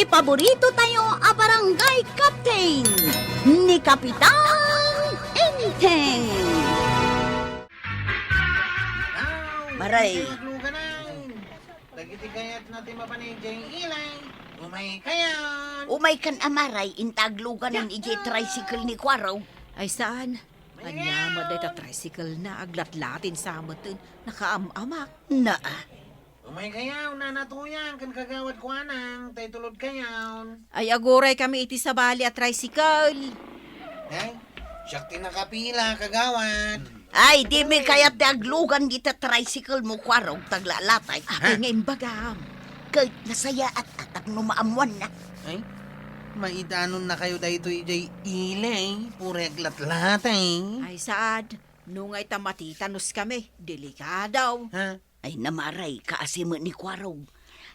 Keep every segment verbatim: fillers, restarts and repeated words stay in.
Paborito tayo a barangay captain, ni Kapitan Enteng. Maray. Dagiti kayatna ti mapan idiay ilay, umay kayon. Umay kan a Maray, inta agluganan idiay tricycle ni Kuarog. Ay, saan? Ania met dayta tricycle na, aglatlatin sa metten, nakaam-amak. Naa. Umay kayaw, Nana Tuyang, ken Kagawad Kuanang, tay tulod kayaw. Ay, aguray kami iti sabali a tricycle. Ay, siak ti nakapila, Kagawad. Ay, dimi kayat ti aglugan dita tricycle mo, Kuarog, taglalatay. Apay nga imbagam? Ket nasayaat a tapno maammuanna. Ay, maidanonnakayo daytoy idiay ilay, puro aglatlatay. Ay, saad. Nungay ta matitanos kami, delikado. Ha? Ay, na Maray, kaasi met ni Kuarog.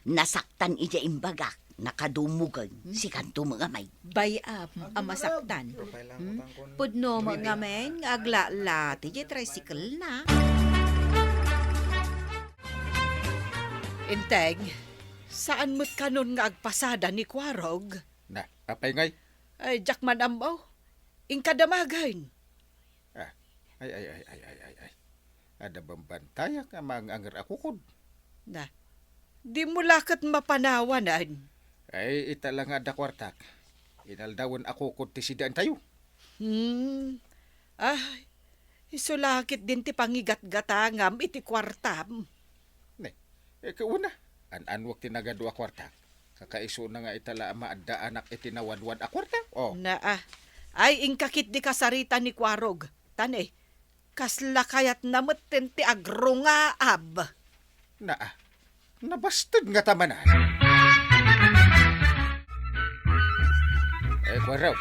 Nasaktan idiay imbagak, nakadumugen, hmm? Sikanto met ngamin. Bay-am a masaktan. Hmm? Pudno met ngamin nga aglatlati diay tricycle na. Enteng, saan met kanon nga agpasada ni Kuarog? Na, apay ngay? Ay, diak man ammo. Inka damagen. Ah, ay, ay, ay, ay, ay, ay, ay. Adda bambantayak a maang-anger a kukod. Na, dimo la ket mapanawanan. Ay, ita la nga adda kuartak. Inaldawen a kukod ti sidaentayo. Hmm. Ay, isu la ketdin ti pangigatgatangam iti kuartam. Ne, eh, kauna, an-anwek ti nagadu a kuartak. Kakaisuna nga ita la a maaddaanak iti nawadwad a kuarta. Oh. Naa. Ay, inka ketdi kasarita ni Kuarog. Tan, eh, kasla kayatna metten ti agrungaab. Naa. Nabasted ngata manen. Eh, Kuarog,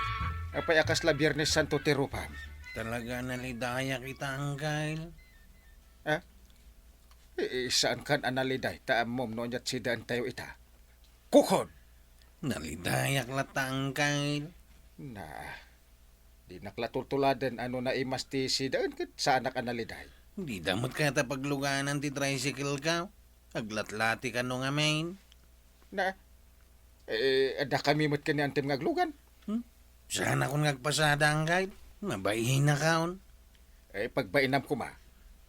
apay a kasla Biernes Santo ti rupam? Talaga nalidayak ita, Angkel. Ah? Eh, eh, saankan a naliday ta ammom no ania ti sidaentayo ita? Kukon! Nalidayak latta, Angkel. Na, dinak la tultuladen a no naimas ti sidaen ket saanak a naliday. Dida met kayat a pagluganan ti tricycle-ka? Aglatlati kano ngamin? Na, eh, adda kami met ken ni Antem nga aglugan. Hmm? Saanakon nga agpasada, Angkel. Mabainak, on. Eh, pagbainam koma.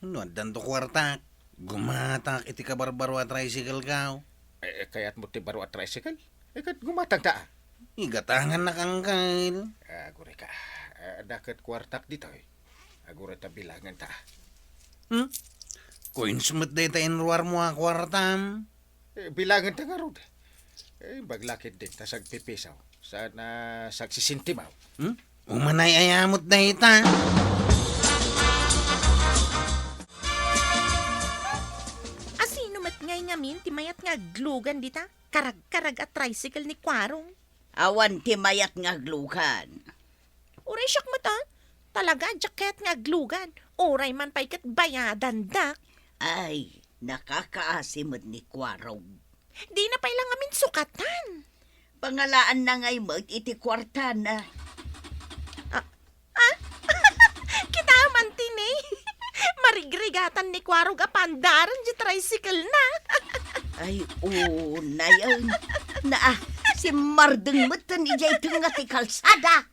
No addanto kuartak, gumatak iti kabarbaro a tricycle-ka. Eh, kayatmo ti baro a tricycle? Eh, ket gumatangta, ah. Igatangannak, Angkel. Ah, aguray ka. Ah, adda ket kuartak ditoy. Aguray ta bilangenta. Hmm? Coins met dayta inruarmo a kuartam. Eh, bilangenta ngarud. Eh, baglakit din ta sagpipisaw. Saan a sagsisintimo? Hmm? Umanay-ayamot dayta. Asino met ngay ngamin ti mayat nga aglugan dita? Karagkarag a tricycle ni Kuarog. Awan ti mayat nga aglugan. Uray siak met, a. Talaga, diak kayat nga aglugan. Uray man pay ket bayadandak. Ay, nakakaasi met ni Kuarog. Dina pay la ngamin sukatan. Pangalaanna ngay met iti kuartana. Ah, ah? Kita man tini. Marigrigatan ni Kuarog a paandaren ti tricycle na. Ay, unayen. Naa, simmardeng metten idiay tengnga ti kalsada.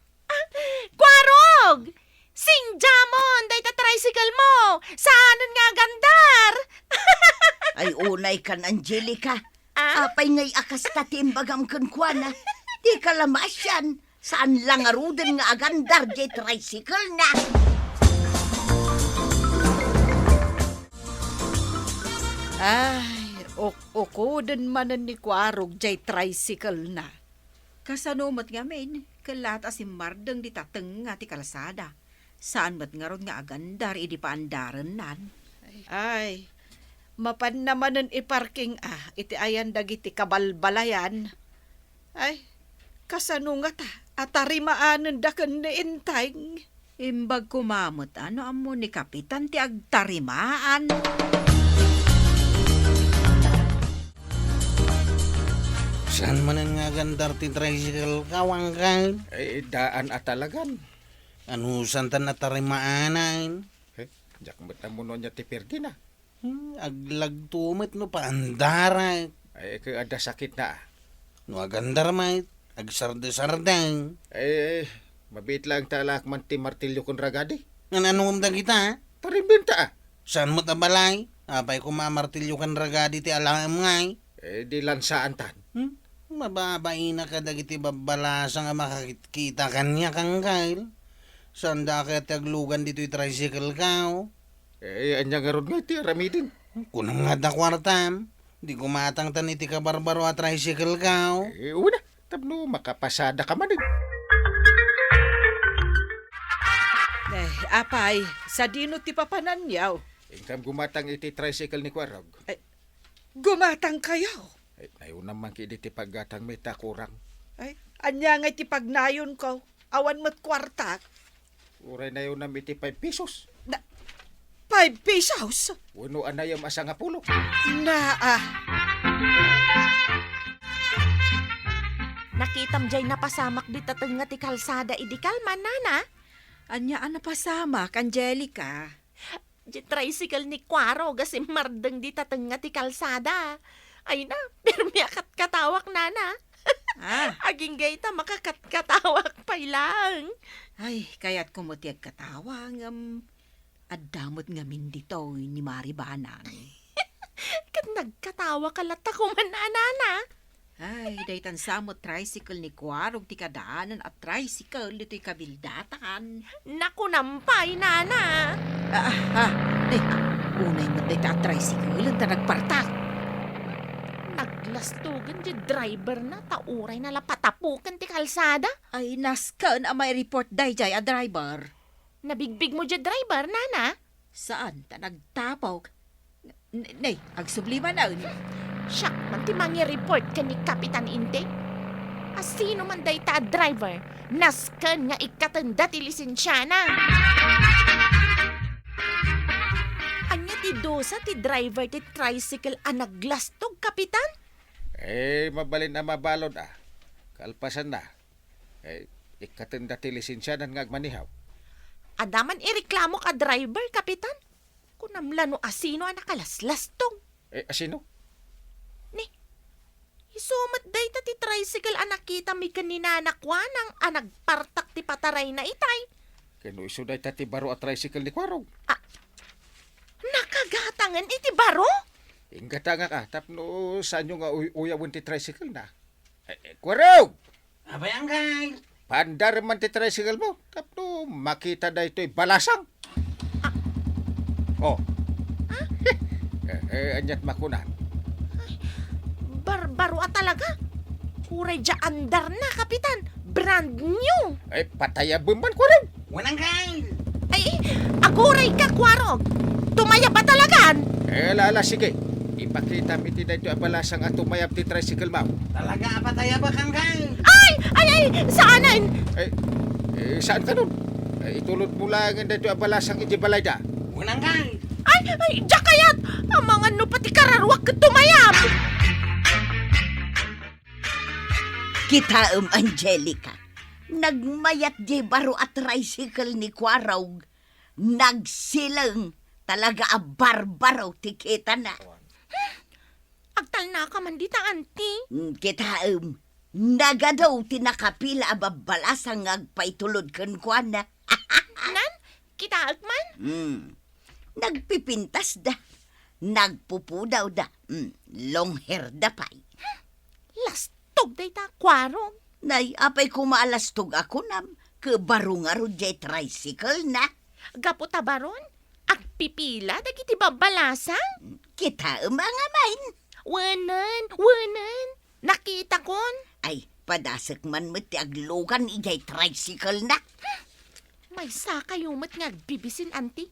Kuarog! Sindiamon dayta tricycle mo! Saanen nga agandar! Ay, unay kan, Angelica. Ah? Apay ngay a kasta ti imbagam kenkuana? Dika la maasian. Saan la ngaruden nga agandar jay tricycle na. Ay, uk-, ukoden manen ni Kuarog jay tricycle na. Kasano met ngamin, kellat a simmardeng dita tengnga ti kalsada. Saan met ngarud nga agandar idi paandarennan. Ay, mapanna manen iparking a iti ayan dagiti kabalbalayan. Ay, kasano ngata a tarimaanenda ken ni Enteng? Imbag koma met a no ammo ni Kapitan ti agtarimaan. Saan manen nga agandar ti tricycle-ka, Angkel? Eh, daan a talagan. Anusanta a tarimaanan? Eh, diak met ammo no ania ti pirdina. Hmm, aglagto met no paandarak. Ay, ket adda sakitna. No agandar met, agsardesarde. Eh, mabiit laeng ta alaak man ti martilyo ken ragadi. Ngan-anom dagita? Parimbenta, a. Saan met a balay? Apay koma a martilyo ken ragadi ti alaem ngay? Eh, di lansaantan. Hmm? Mababaina kadagiti babbalasang a makakitkita kaniak, Angkel. Saanda kayat ti aglugan ditoy tricycle-ko? Eh, ania ngarud ngay ti aramiden? Kunam nga adda kuartam. Di gumatangtan iti kabarbaro a tricycle-ko. Eh, una, tapno makapasadaka manen. Eh, apay, sadino ti papananyo? Inkam gumatang iti tricycle ni Kuarog. Eh, gumatangkayo? Eh, nayonam man kadi ti paggatangmi ta kurang. Ay, ania ngay ti pagnayonko? Awan met kuarta. Uray nayonam iti five pesos. Na, five pesos? Wenno anayam a sangapulo. Naa. Nakitam jay napasamak dita tengnga ti kalsada idi kalman, nana? Ania a napasamak, Angelica? Di tricycle ni Kuarog a simmardeng dita tengnga ti kalsada. Ay na, permi a katkatawak, nana. Ah. Agingga ita makakatkatawak pay laeng. Ay, kayatko met ti agkatawa, ngem adda met ngamin ditoy ni Mari Banang. Ket nagkatawa ka latta koma, nana. Ay, daytan sa met tricycle ni Kuarog ti kadaanan a tricycle ditoy kabildatan. Nakunam pay, nana. Ah, ah, ah, eh, unay met dayta a tricycle ta nagpartak. Naglastogen di driver na ta uray na la patapuken ti kalsada. Ay, nasken a mai-report dayjay a driver. Nabigbigmo di driver, nana? Saan ta nagtapok. N-, nay, agsubli manen. Siak man ti mangi-report ken ni Kapitan Inti. A sino man dayta a driver, nasken nga ikkatenda ti lisensiana. Ania ti dusa ti driver ti tricycle a naglastog, Kapitan? Eh, mabalin a mabalud, a. Kalpasanna, eh, ikkatenda ti lisensianan nga agmanihaw. Adda man ireklamo ka driver, Kapitan? Kunam la no asino a nakalaslastog. Eh, asino? Ni, isu met dayta ti tricycle a nakitami ken ni Nana Kuanang a nagpartak ti patarayna itay. Ken no isu dayta ti baro a tricycle ni Kuarog? Ah, nakagatangen iti baro? Inggatangak a, tapno saanyo nga uy-uyawen ti tricycle na. Eh, eh, Kuarog! Apay, Angkel? Paandar man ti tricycle mo. Tapno makita daytoy balasang. Ah. Oh. Ah? Eh, eh, aniat makuna? Ay, barbaro a talaga. Uray dia andar na, Kapitan. Brand new. Eh, patayabem man, Kuarog. Wen, Angkel. Ay, aguray ka, Kuarog. Tumayab a talagan. Eh, ala, ala, sige. Ipakitam iti daytoy a balasang a tumayab ti tricycle mo. Talaga a patayabak, Angkel. Ay, ay, ay, saanen. Eh, eh, saan kanon? Eh, itulod mo laengen daytoy a balasang iti balayda. Wen, Angkel. Ay, ay, dia kayat. Amangan no pati kararuak ket tumayab. Kitaem, Angelica, nagmayat di baro a tricycle ni Kuarog, nagsileng, talaga a barbaro ti kitana. Agtalnaka man dita, anti. Mm, kitaem, nagadu ti nakapila a babbalasang nga agpaitulod kenkuana. Nan, kitaek man? Mm. Nagpipintasda, nagpupudawda, mm, long hair da pay. Lastog dayta, Kuarog. Nay, apay koma a lastog a kunam, ket baro ngarud jay tricycle na. Gapu ta baron, agpipila dagiti babbalasang. Kitaem a ngamin. Wenen, wenen, nakitakon. Ay, padasek man met ti aglugan idiay tricycle na. Maysakayo met nga agbibisin, anti.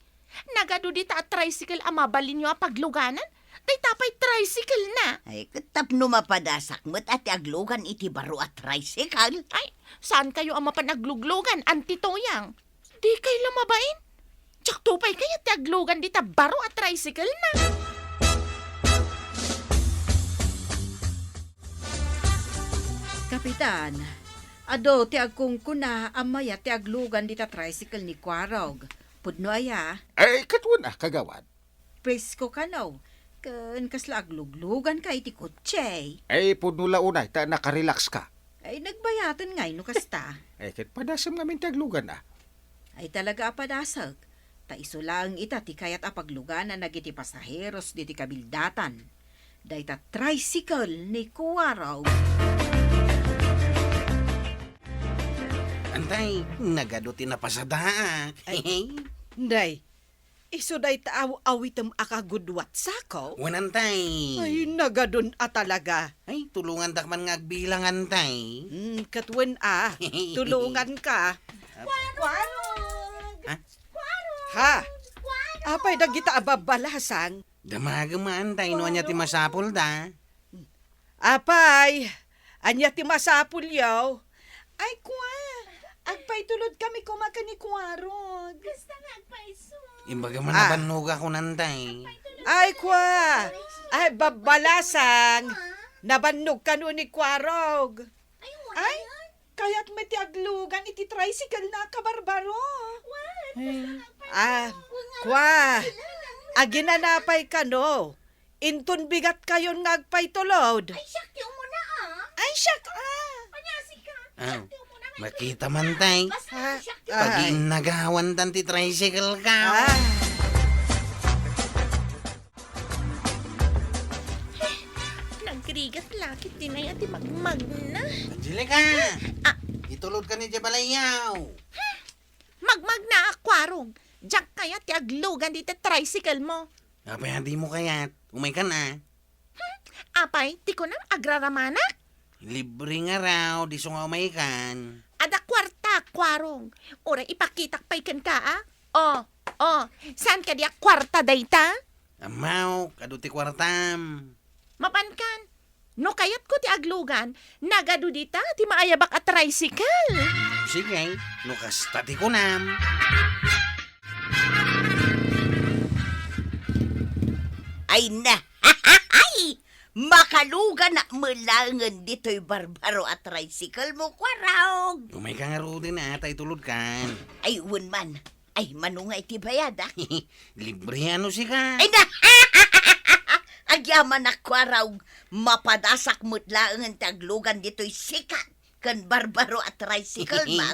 Nagadu dita a tricycle a mabalinyo a pagluganan? Dayta pay tricycle na. Ay, ket tapno mapadasak met a ti aglugan iti baro a tricycle. Ay, saankayo a mapan agluglugan, Anti Toyang? Dikay la mabain. Diakto pay kayat ti aglugan dita baro a tricycle na. Kapitan, adu ti agkunkuna a mayat ti aglugan dita tricycle ni Kuarog. Pudno aya? Ay, ket wen a, kagawad. Presko kano, Ken kasla aglugluganka iti kotse. Ay, pudno la unay, ta nakarelax ka. Ay, nagbayaten ngay no kasta. Ay, ket padasem ngamin ti aglugan, a. Ay, talaga a padasek. Ta isu laeng ita ti kayat a pagluganan dagiti pasaheros diti kabildatan. Dayta tricycle ni Kuarog. Antay, nagadu ti napasadaak. Ay, nay, isu dayta aw-awitem a kagudua ti sako? Wen, antay. Ay, nagadun a talaga. Ay, tulongandak man nga agbilang, antay. Hmm, ket wen a, tulonganka. Kuarog! Ha? Ha? Kuarog! Apay dagita a babbalasang? Damagem, antay, no ania ti masapulda. Apay, ania ti masapulyo? Ay, kua, agpaitulodkami koma ken ni Kuarog. Kasta nga agpaiso. Imbagam a nabannogak, antay. Ay, kua, ay, babbalasang, nabannog kano ni Kuarog. Ay, kayat met ti aglugan iti tricycle na, kabarbaro. Ay, ah, kua, aginanapay kano? Inton bigatkayon nga agpaitulod. Ay, siak ti umuna, a. Ay, siak, a. Ania, sika? Ah, siak ti umuna nga makita man, tay. Basta siak ti umuna. Paginnagawantan ti tricycle ka. Ah. Eh, nagrigat lakit dinay a ti magmagna. Angelica! Ah. Itulodka ni diay balayyo. Magmagna a, Kuarog. Diak kayat ti aglugan dita tricycle mo. Apay a dimo kayat? Umaykan a. Hmm, apay, ti kunam agraramanak? Libre ngarud, isu nga umaykan. Adda kuarta, Kuarog. Uray ipakitak pay kenka, a? O, o, saan kadi a kuarta dayta? Ammok, adu ti kuartam. Mapankan, no kayatko ti aglugan, nagadu dita ti maayabak a tricycle. Sige, no kasta ti kunam. Ay na! Ay! Makaluganak met laengen ditoy barbaro a tricycle mo, Kuarog. Umayka ngaruden a, ta itulodkan. Ay, wen man. Ay, mano nga iti bayad, a? Libre, a, no sika. Ay na! Agyamanak, Kuarog. Mapadasak met laengen ti aglugan ditoy sikat ken barbaro a tricycle, ma.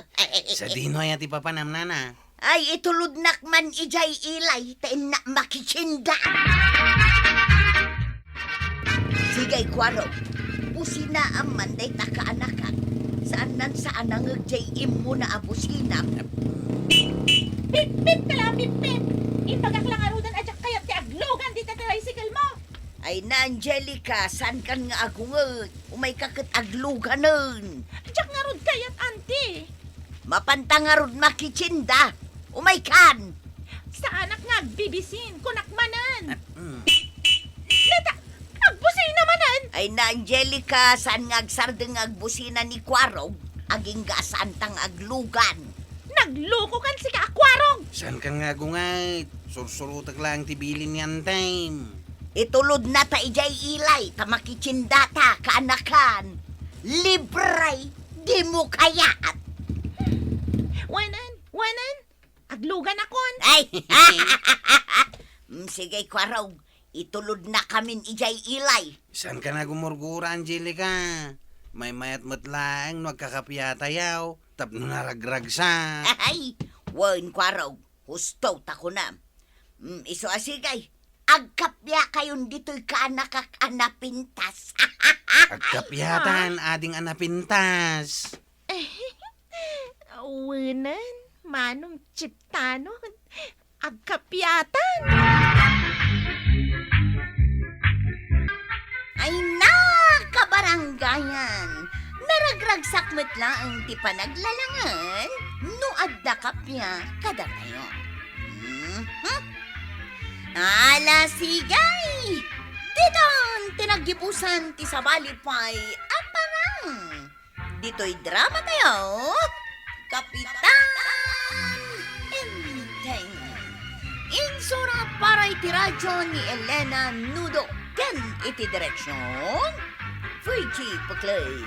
Sadino aya ti papanam, nana? Ay, itulodnak man idiay ilay, ta innak makitsinda. Sige, Kuarog. Businaam man dayta kaanakak. Saannan sa a nangeg diay immuna a busina. Pip, pip, kala, pip, pip. Imbagak la ngaruden a diak kayat ti aglugan dita tricycle mo. Ay na, Angelica, saankan nga agunget. Umayka ket agluganen. Diak ngarud kayat, anti. Mapanta ngarud makitsinda. Umaykan. Saanak nga agbibisin, kunak manen. Ah, mm. Neta, agbusina manen. Ay na, Angelica, saan nga agsardeng nga agbusina ni Kuarog? Agingga a saanta nga aglugan. Naglukokan sika a Kuarog! Saankan nga agunget? Sursurotek laeng ti bilin ni Antay. Itulodnata idiay ilay ta makitsindata, kaanakan. Libre, dimo kayat. Wanan, wanan, agluganakon. Ay! Mm, sige, Kuarog, itulodnakamin idiay ilay. Saankan nga agumurgura, Angelica? Maymayat met laeng no agkakapiatayo tapno naragragsak. Ay, wen, Kuarog, husto ta kunam. Mm, isu a sige, agkapiakayon ditoy kaanakak a napintas. Agkapiatan, ading a napintas. Wanan, manong Chiptano. Agkapiatan! Ay na, kabarangayan! Naragragsak met laeng ti panaglalangen no adda kappia kadatayo. Mhm. Ala, sige! Ditan ti naggibusan ti sabali pay a parang. Ditoy drama tayo, Kapitan Enteng. Insurat para iti radyo ni Elena Nudo ken iti direksyon, Virgie Peclay.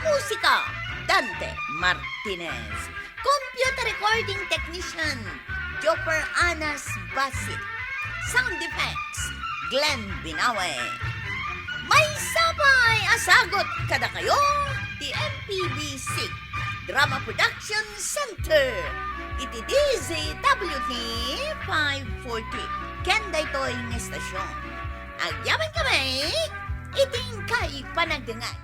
Musika, Dante Martinez. Computer recording technician, Jopper Anas Basit. Sound effects, Glenn Binawe. Maysa pay a sagut kadakayo ti M P B C Drama Production Center iti D Z W T five forty ken daytoy nga estasyon. Agyaman kami iti inkay panagdengngeg.